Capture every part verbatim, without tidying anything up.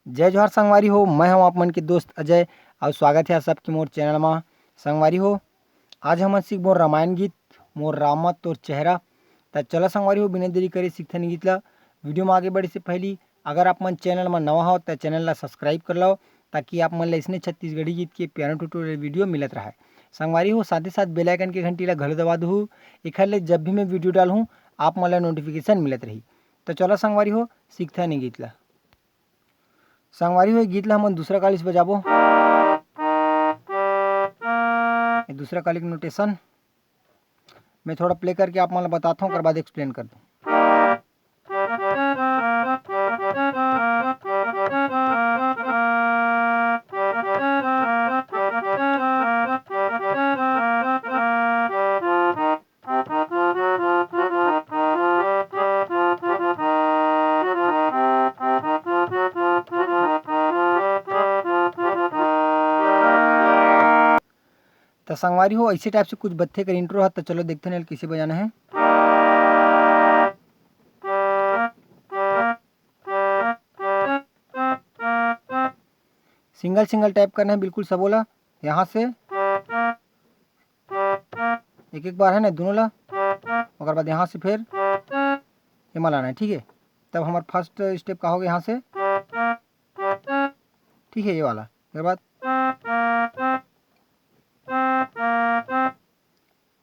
जय जोहार संगवारी हो, मैं हूं आप मन के दोस्त अजय, अउ स्वागत हे आप सबके मोर चैनल मा। संगवारी हो, आज हमन सीखबो रामायण गीत मोर रामा तोर चेहरा। त चला संगवारी हो, बिना देरी करे सीखथन गीत ला। वीडियो में आगे बढ़े से पहली अगर आप मन चैनल मा नवा हो त चैनल ला सब्सक्राइब कर लो, ताकि आप मन ला इसने छत्तीसगढ़ी गीत के piano tutorial वीडियो मिलत रहे। संगवारी हो, साथे साथ बेल आइकन के घंटी ला घलो दबा दहू, एखर ले जब भी मैं वीडियो डालहूँ आप मन ला नोटिफिकेशन मिलत रही। त चला संगवारी हो, सीखथन गीत ला। संगवारी हो, ये गीत ला हमन दूसरा काली से बजाबो। ये दूसरा काली के नोटेशन मैं थोड़ा प्ले करके आप मन ला बताता हूँ, ओकर बाद एक्सप्लेन कर दूँ। त संगवारी हो, ऐसे टाइप से कुछ बत्थे कर इंट्रो है। त चलो देखते हैं कइसे बजाना है। सिंगल सिंगल टाइप करना है बिल्कुल सबोला। यहाँ से एक एक बार है ना दोनों ला, ओकर बाद यहाँ से फिर एमा लाना है, ठीक है। तब हमार फर्स्ट स्टेप का हो गया, यहाँ से, ठीक है, ये वाला। ओकर बाद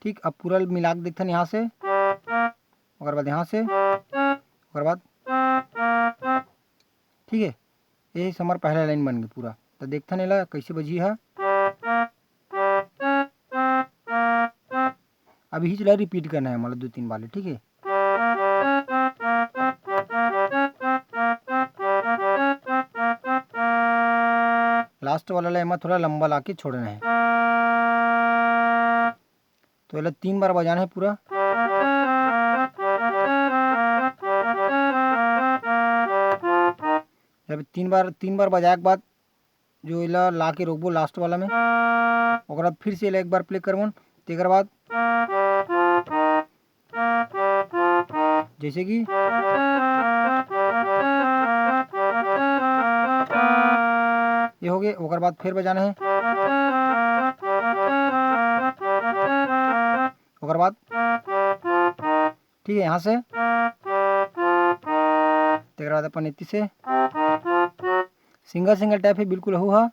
ठीक, अब पूरा मिला के देखथन यहाँ से, ओकर बाद यहाँ से, ओकर बाद, ठीक है, यही से हमार पहला लाइन बन गई पूरा। तो देखथन एला कैसे बजी है। अब यही चला रिपीट करना है, मतलब दो तीन बार, ठीक है। लास्ट वाला लाइन में थोड़ा लंबा लाके छोड़ना है। तो एला तीन बार बजाना है पूरा। जब तीन बार, तीन बार बजाए के बाद जो एला ला के रोकबो लास्ट वाला में, ओकरा फिर से एला एक बार प्ले करबो, तेकर बाद जैसे कि ये हो गए, ओकर बाद फिर बजाना है, ओकर बाद ठीक है, यहाँ से, तेकर बाद अपन इतनी से सिंगल सिंगल टाइप है, बिल्कुल हु हा।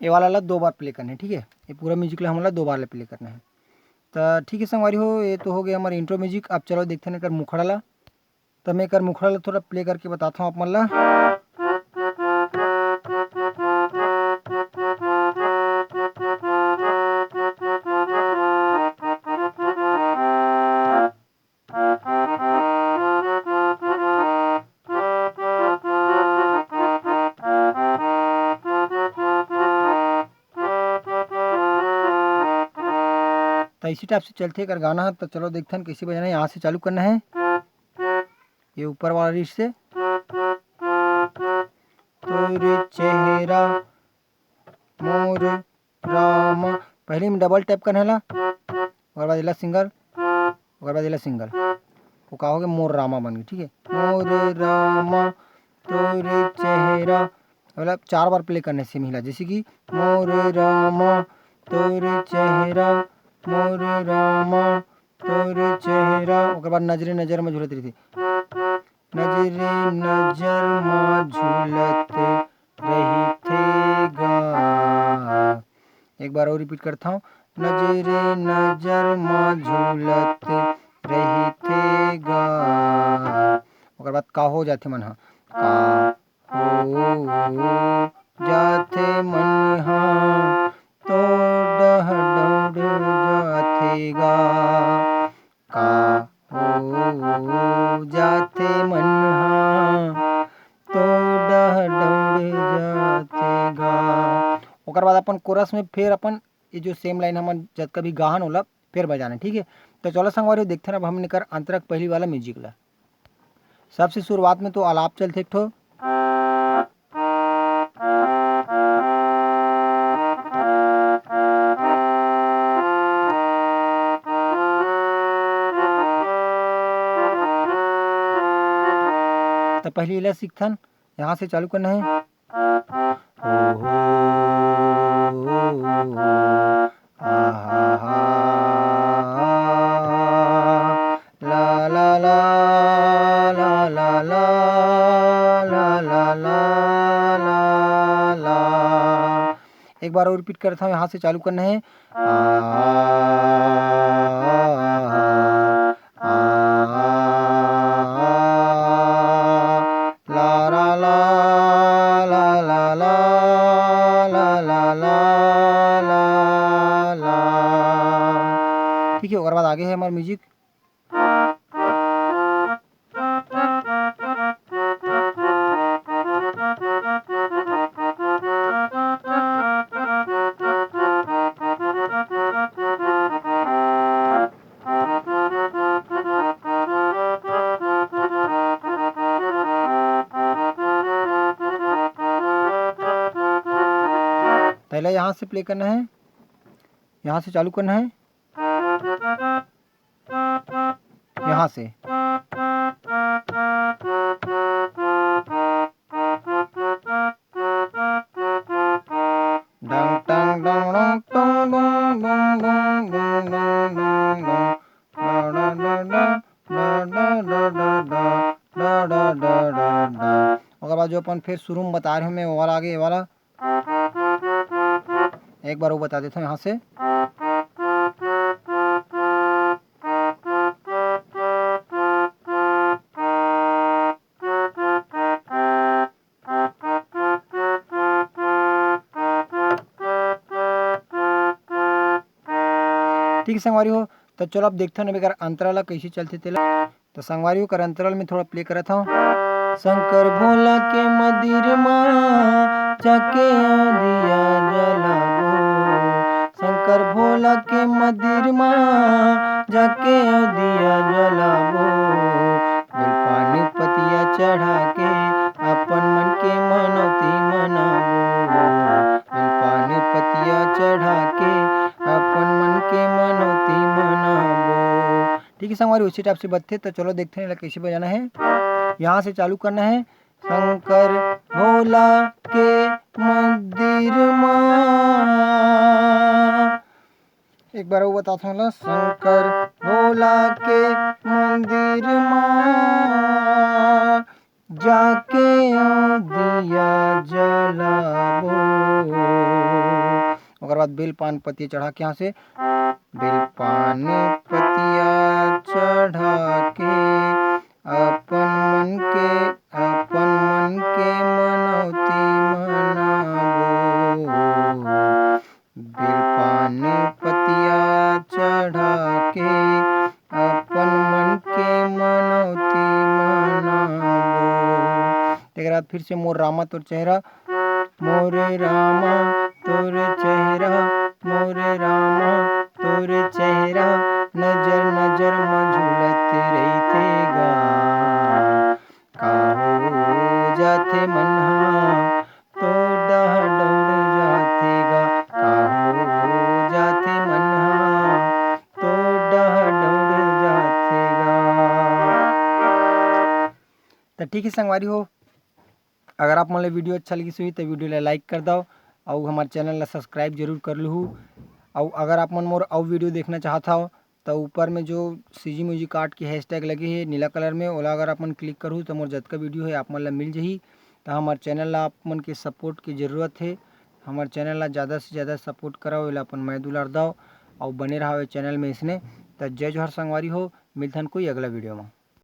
ये वाला ला दो बार प्ले करना है, ठीक है। ये पूरा म्यूजिक ला हमन ला दो बार ले प्ले करना है। तो ठीक है संगवारी हो, ये तो हो गया हमारा इंट्रो म्यूजिक। अब चलो देखते हैं एकर मुखड़ा ला। तो मैं एकर मुखड़ा ला थोड़ा प्ले करके बताता हूँ आप मन ला। तो इसी टाइप से चलते एकर गाना है। तो चलो देखते हैं कैसे बजाना है। यहाँ से चालू करना है, ये ऊपर वाला रिस्ट से। तोर चेहरा मोर रामा, पहले में डबल टैप करना है ला, ओकर बाद एला सिंगल, ओकर बाद एला सिंगल। वो का हो गया, मोर रामा बन गई, ठीक है। मोर रामा तोर चेहरा, मतलब चार बार प्ले करने से मिला, जैसे कि मोर रामा तोर चेहरा, मोर रामा तोर चेहरा, ओकर बाद नजरे नजर में झूलत रहिथे, नजरे नजर में झूलत रहिथे गा। एक बार और रिपीट करता हूँ, नजरे नजर में झूलत रहिथे गा। ओकर बाद का हो जाथे मन ह, का हो जाथे मन ह, तो डह डौड़ जाथे गा। का हो जाथे मन ह, तो डह डौड़ जाथे गा। ओकर बाद अपन कोरस में फिर अपन ये जो सेम लाइन हमन जतका भी गाहन ओला फिर बजाना, ठीक है। तो चलो संगवारी देखते हैं अब हमन एकर अंतरा के पहली वाला म्यूजिक ला। सबसे शुरुआत में तो आलाप चलथे एक ठो। त पहिली एला सीखथन, यहाँ से चालू करना है। ओ हो, आ हा हा, ला ला ला, ला ला ला, ला ला ला, ला ला। एक बार और रिपीट करत हंव, यहाँ से चालू करना है। आ, आ, ला ला ला, ला ला ला, ला ला ला, ला ला। ठीक है, ओकर बाद आगे है हमार म्यूजिक। पहले यहाँ से प्ले करना है, यहाँ से चालू करना है, यहाँ से। डंग टंग डंग डंग टंग डंग डंग डंग डंग डंग डंग डंग। डा, डा, डा, डा, डा, डा। ओकर बाद जो अपन फिर शुरू में बता रहे हंव मैं, वो वाला आगे, ये वाला एक बार वो बता देता हूँ यहाँ से। ठीक है संगवारी हो, तो चलो अब देखथन अब एकर अंतरा ला कइसे चलथे तेला। तो संगवारी हो, एकर अंतरा ल मैं थोड़ा प्ले करत हंव। शंकर भोला के मंदिर मा जाके दिया जलाबो, शंकर भोला के मंदिर मा जाके दिया जलाबो, बेलपान पतिया चढ़ा के अपन मन के मनौती मनाबो, बेलपान पतिया चढ़ा के अपन मन के मनौती मनाबो। ठीक है संगवारी, उसी टाइप से बजथे, तो चलो देखते हैं एला कैसे बजाना है। यहाँ से चालू करना है, शंकर भोला के मंदिर मा। एक बार वो बताता हूँ ना, शंकर भोला के मंदिर मा जाके दिया जलाबो। ओकर बाद बेल पान पतिया चढ़ा के यहाँ से, बेल पान पतिया चढ़ा के अपन मन के, अपन मन के मनौती मनाबो। बेल पान पतिया चढ़ा के अपन मन के मनौती मनाबो। तेकर बाद फिर से मोर रामा तोर चेहरा, मोर रामा तोर चेहरा, मोर रामा तोर चेहरा, नजर नजर म झूलत रहिथे गा। का हो जाथे मन हा, तो डह डौड़ जाथे गा। का हो जाथे मन हा, तो डह डौड़ जाथे गा। त ठीक है संगवारी हो, अगर आप मन ल वीडियो अच्छा लगिस होही, त वीडियो ल लाइक कर दव, अउ हमार चैनल ल सब्सक्राइब जरूर कर लूहू। अउ अगर आप मन मोर अउ वीडियो देखना चाहत हव, त ऊपर में जो सी जी म्यूजिक आर्ट के हैशटैग लगे हे नीला कलर में, ओला अगर आप मन क्लिक करहू, त मोर जतका वीडियो हे, आप मन ल मिल जही। त हमार चैनल ल आप मन के सपोर्ट के जरूरत हे, हमार चैनल ल ज़्यादा से ज़्यादा सपोर्ट करव, एला अपन मया दुलार दव, अउ बने रहव ए चैनल में अइसने। त जय जोहार संगवारी हो, मिलथन कोई अगला वीडियो में।